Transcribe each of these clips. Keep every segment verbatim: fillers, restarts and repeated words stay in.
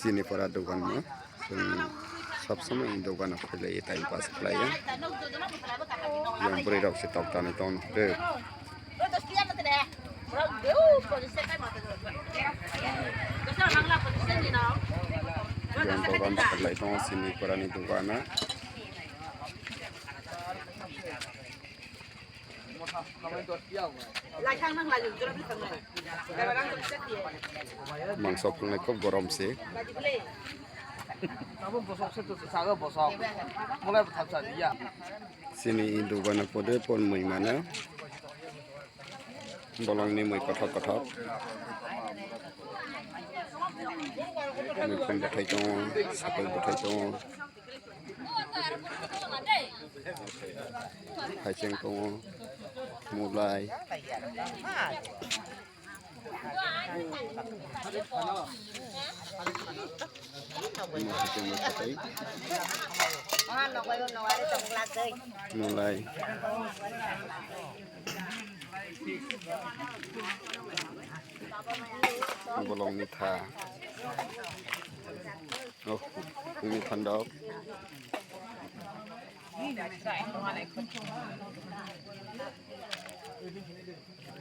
Chini pora dogan no. Chwng sob somoi dogano phailai time pass khlaiya. Yang bwrwi rok se tok tanwi tong. Yang dogan phailai tong chini pora ni dogana. Mangso phalnai kok gorom se. Chini dogano pode pon mui mano. Bolongni mui kothok kothok. Mui khum bwthai tongo, sakoi bwthai tongo. Haicheng tongo, mulai. Haicheng mulai. Mulai. Bolongni tha. Oh, ini thandok.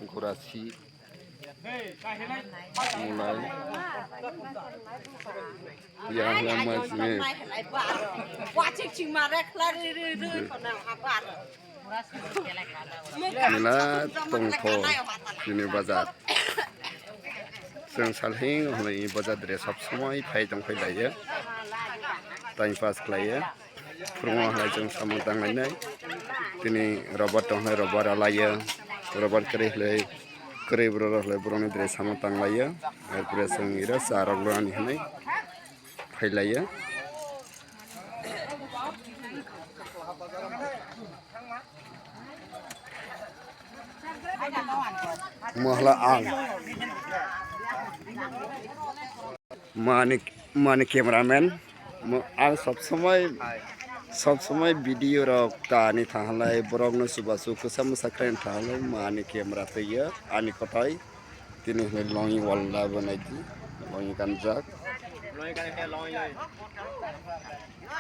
Gurasi. Mulai. Yang lama sini. Mela tongkho chini bazar. Chwng salhing hwnwi bazar dress sob somoi phai tong phai laiya. Time pass khlaiya. Phwrwngma hai chwng samung tanglainai. Tini rubber tong hai rubber alaio. Rubber kwrwi hwlwi kwrwi borok rok hwlwi borokni dress samung tanglaio. Erpore chwng iro cha rok lwng ani hwnwi phailaio. Mohla ang. Mani, mani cameraman. Mo-, ang sob somoi, sob somoi video rok tani thahalai, borok no chubachu kwsa mwsa khe thahalai, mani camera twiyo, ani kotai. Tini hwnwi longi wal da bo naidi, longi kanjak.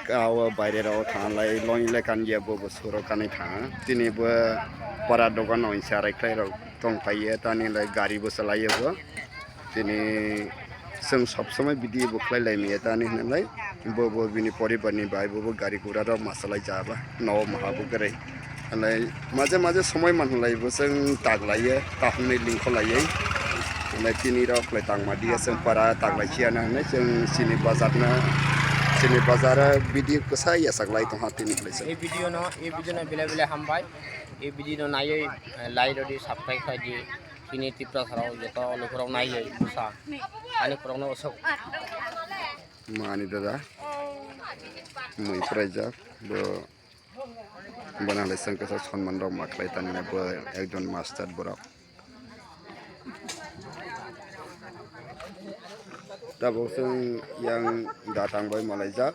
Kawa baire rok thahalai, longi le kanjia bo bo suro kanwi tha. Tini bo para dogan no insa rai khlai rok tong phaiya, tani le gari bo chalaiya bo. Tini chwng sob somoi video bo khlai lai manya tani hwnwi lai bo bo bini poribar ni bai bo bo gari gura rok ma chalai ja ba no maha bo kwrwi. Hwnwi maje maje somoi man hwnlai bo chwng tak laiya kaham ni lingkho laiya. Hwnwi tini rok khlai tang ma diya chwng para tak lai chiya na hwnwi chwng chini bazar na chini bazar o video kwsa yachak lai tong ha tini hwnwi chwng. E video no, e video no belai belai hambai. E video no naiwi, eh, like rw di, subscribe khai di. Chini Tiprasa rok joto lukurok naiwi busa. Ani khorokno usuk. Mani dada. Mui praijak. Bo, bono halai chwng kisa sonman rok ma khlai tani bo ekjon master borok. Tabuk chwng yang datang bai malaijak.